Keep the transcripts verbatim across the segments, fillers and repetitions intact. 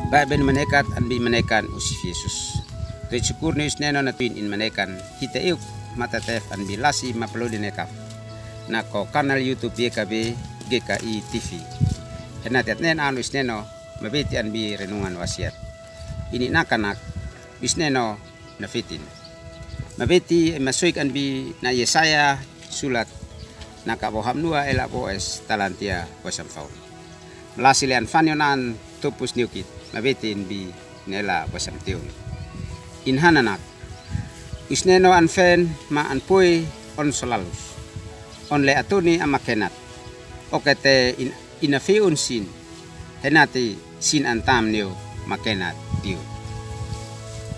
Bae benu manekat an bi manekan Usif Yesus. Toi sukul ni Usneno na tuin in manekan hite iuk matatef an bi lasi mapaludi nekap. Na ko kanal YouTube YKB, GKI TV. Hena tiat nen anu Usneno mabiti an bi renungan wasiat. Ini nakanak Usneno na fitin. Mabiti masuik an bi na Yesaya sulat na ka boham nua ela boes talantia boes am faun. Malasi le an fanio nan tupus niukit mabiti in bi nela boes am tiun. In hananak. Usneno an fen ma an pui on solalus. On le atuni amakenat. Okete in ina fiun sin, henati sin antam niu makenat piu.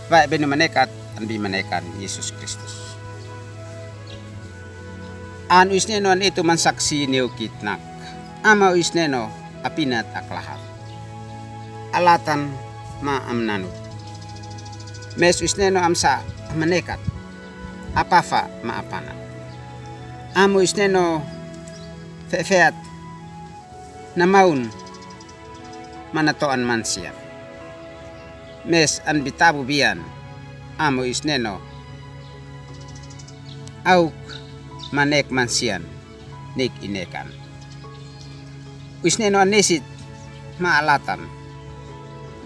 Bae benu manekat an bi manekan Yesus Kristus. An Usneno an itu mansaksi niukit nak. Ama Usneno apinat aklahat. Alatan ma amnanu. Mes Usneno amsa manekat. Apafa ma apanat. Ama Usneno fefeat na maun manatoan mansian. Mes an bitabu bian ama Usneno auk manek mansian nik inekan. Usneno anisit ma alatan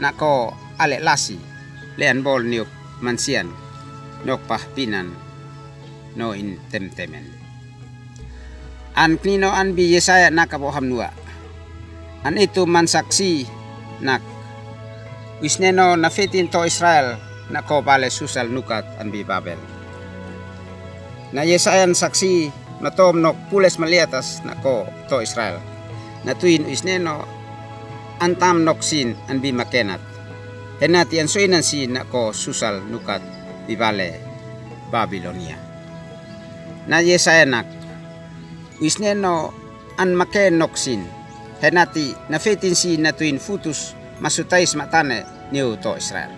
na ko ale lasi le an bol niuk mansian nok pahpinan no in temtemen. An knino an bi Yesaya na ka boham nua. An itu mansaksi nak Usneno na fitin to Israel na ko bale susal nukat an bi Babel. Na Yesaya an saksi matom nok pules maliatas na ko to Israel. Na tuin Usneno antam nok sin an bi makenat. Henati an soinan sin na ko susal nukat bi bale Babilonia. Na Yesaya nak Usneno an maken nok sin. Henati na fitin sin na tuin futus masutais matane niu to Israel.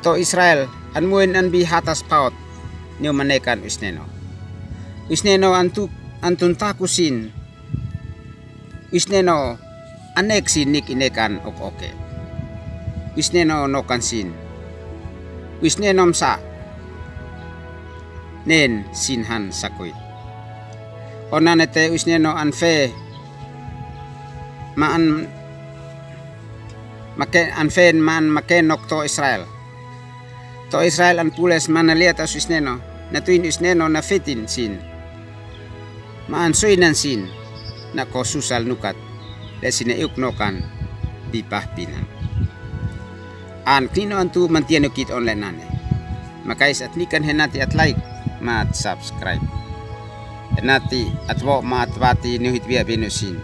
To Israel an muin an bi hatas paot niu manekan Usneno. Usneno an tuk an tuntaku sin. Usneno anek sin nik inekan okoke. Usneno nokan sin. Usneno msa nen sin han sakuit. Onanete Usneno an fe ma an make an fen ma an maken nok to Israel. To Israel an pules ma na liatas Usneno na tuin Usneno na fitin sin. Ma an soinan sin na ko susal nukat le sine iuk nokan bi pahpinan. An knino an tu mantian ukit on le nane. Makais at nikan henati at like ma at subscribe. Henati at bo ma at bati niu hit bia binu sin.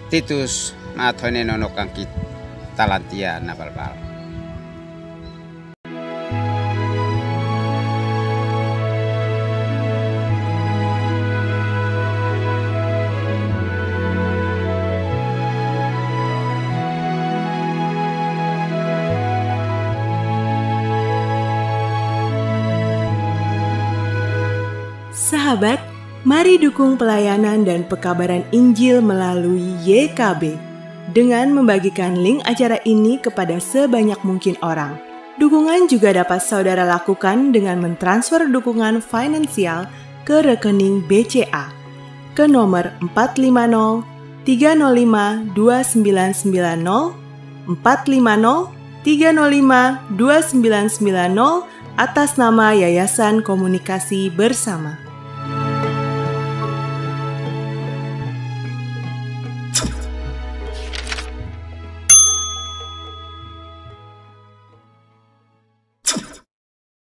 Titus ma at honeno nokan kit talantia na balbal. Sahabat, mari dukung pelayanan dan pekabaran Injil melalui Y K B dengan membagikan link acara ini kepada sebanyak mungkin orang. Dukungan juga dapat saudara lakukan dengan mentransfer dukungan finansial ke rekening B C A ke nomor empat lima nol tiga nol lima dua sembilan sembilan nol, empat lima nol tiga nol lima dua sembilan sembilan nol, atas nama Yayasan Komunikasi Bersama.